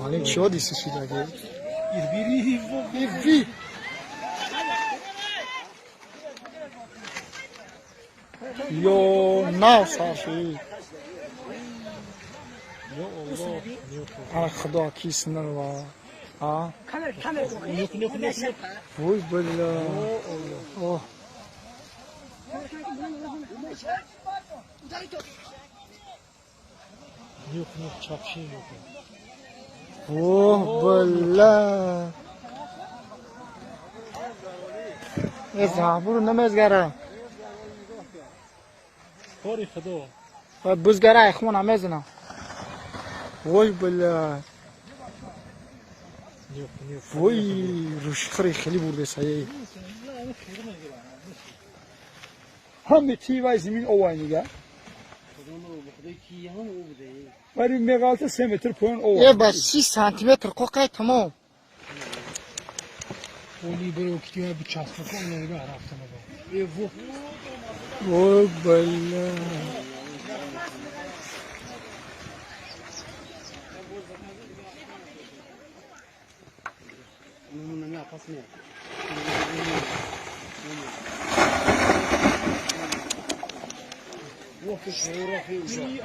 Малин чӣ ҳодиса шидаги? Ирби. Ё нав сар шуд. Ё Аллоҳ. Ана худо киснар ва. А? Нюк. Вой бля. О. Нюк чапши нюк. О, бля. Э забур намезгара. Кори худо. Ва бузгара хона мезана. Вой бля. Нюк. Вой рушхри хели бурде саей. Ҳаме ти вай зимин овай нига. Вали меғалта 3 метр поён овай. Э ба 6 сантиметр қоқай тамом. Оли беру кития бичаспа кон нигоҳ рафта набо. Э во. Вой бля.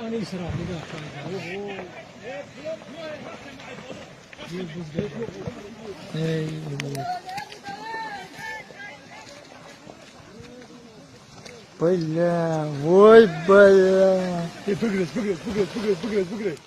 Ани сра нигоҳ кун. Эй. Бля, вой бля. Э, бигрез, бигрез, бигрез, бигрез, бигрез, бигрез.